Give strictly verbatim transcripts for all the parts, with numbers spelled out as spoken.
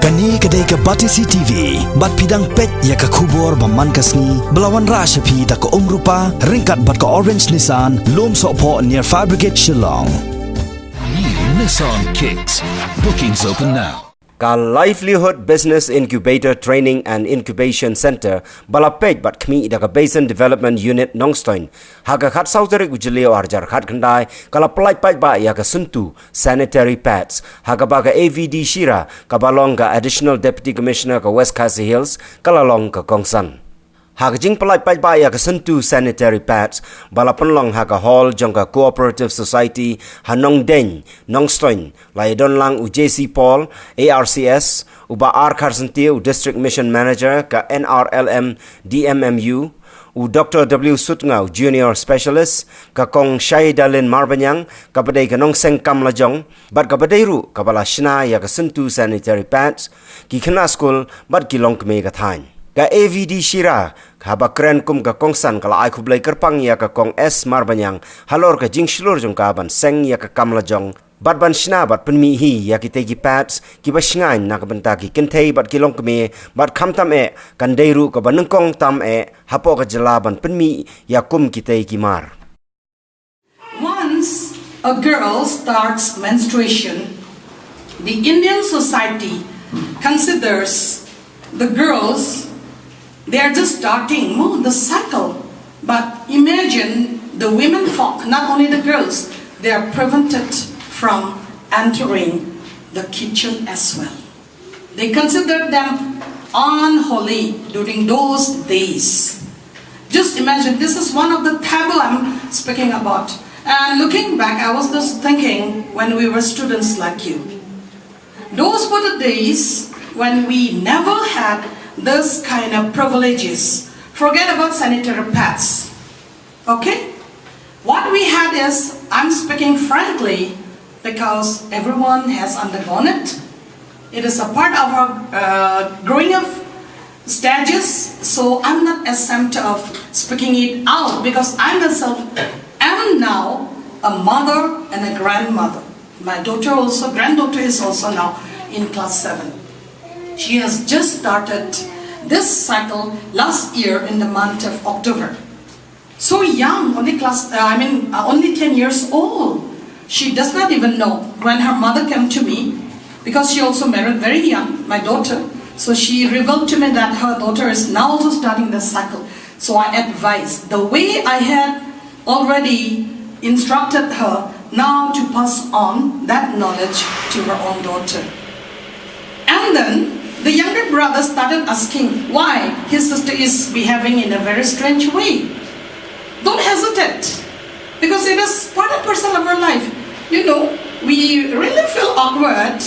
Kane ka dei ka Batesi T V, bad phi dang peit ïa ka khubor ba man ka sngi, ba la wanrah sha phi da ka Umrupa, ryngkat bad ka Orange Nissan, Lumsohphoh near Fire Brigade Shillong. New Nissan Kicks. Bookings open now. Ka Livelihood Business Incubator Training and Incubation Center ba la peit bad khmih da ka Basin Development Unit Nongstoiñ, ha ka khatsaw tarik u Jylliew arhajar khatkhyndai, ka la pyllait paidbah ïa ka syntu sanitary pads, ha kaba ka A V D Shira, kaba long ka Additional Deputy Commissioner ka West Khasi Hills, ka la long ka kongsan. Ha ka jingpyllait paidbah ïa ka syntu sanitary pads, ba la pynlong ha ka hall jong ka Cooperative Society ha Nongdeiñ, Nongstoiñ, la ïadon lang u J C Paul, A R C S, u Bah R Kharsyntiew, u District Mission Manager ka N R L M D M M U, u Doctor W Sutnga, u Junior Specialist, ka Kong Shaidalin Marbaniang, kaba dei ka nongseng kam lajong, bad kaba dei ruh kaba la shna ïa ka syntu sanitary pads, ki khynnah skul bad ki longkmie ka thaiñ. Ka A V D Shira, haba kren kum ka kongsan, ka la ai khublei kyrpang ïa ka Kong S Marbaniang halor ka jingshlur jong ka ban seng ïa ka kam lajong, bad ban shna bad pynmih hi ïa kitei ki pads kiba shngaiñ na ka bynta ki kynthei bad ki longkmie, bad khamtam eh kan dei ruh kaba nyngkong tam eh hapoh ka jylla ban pynmih ïa kum kitei ki mar. Once a girl starts menstruation, the Indian society considers the girls, they are just starting, no, the cycle. But imagine the women folk, not only the girls, they are prevented from entering the kitchen as well. They considered them unholy during those days. Just imagine, this is one of the taboo I'm speaking about. And looking back, I was just thinking when we were students like you. Those were the days when we never had this kind of privileges. Forget about sanitary pads. Okay? What we had is, I'm speaking frankly, because everyone has undergone it. It is a part of our uh, growing up stages, so I'm not exempt of speaking it out because I myself am now a mother and a grandmother. My daughter also, granddaughter is also now in class seven. She has just started this cycle last year in the month of October. So young, only class, uh, I mean, uh, only ten years old. She does not even know when her mother came to me, because she also married very young, my daughter. So she revealed to me that her daughter is now also starting the cycle. So I advised, the way I had already instructed her, now to pass on that knowledge to her own daughter. And then the younger brother started asking why his sister is behaving in a very strange way. Don't hesitate, because it is part and parcel of our life. You know, we really feel awkward.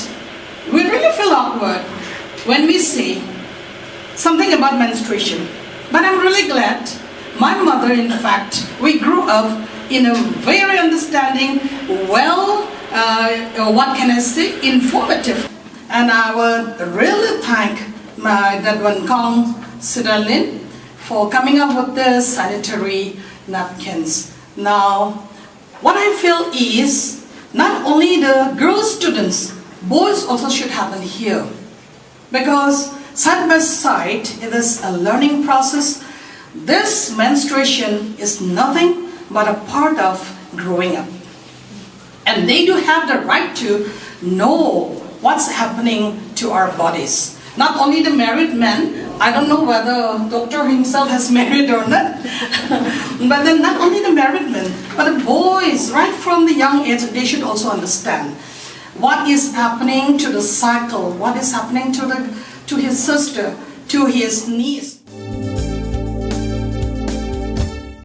We really feel awkward when we say something about menstruation. But I'm really glad my mother, in fact, we grew up in a very understanding, well, uh, uh, what can I say, informative. And I would really thank my, that one Kong Sidalin for coming up with the sanitary napkins. Now, what I feel is not only the girl students, boys also should happen here. Because side by side, it is a learning process. This menstruation is nothing but a part of growing up. And they do have the right to know what's happening to our bodies. Not only the married men, I don't know whether doctor himself has married or not, but then not only the married men, but the boys, right from the young age, they should also understand what is happening to the cycle, what is happening to the, to his sister, to his niece.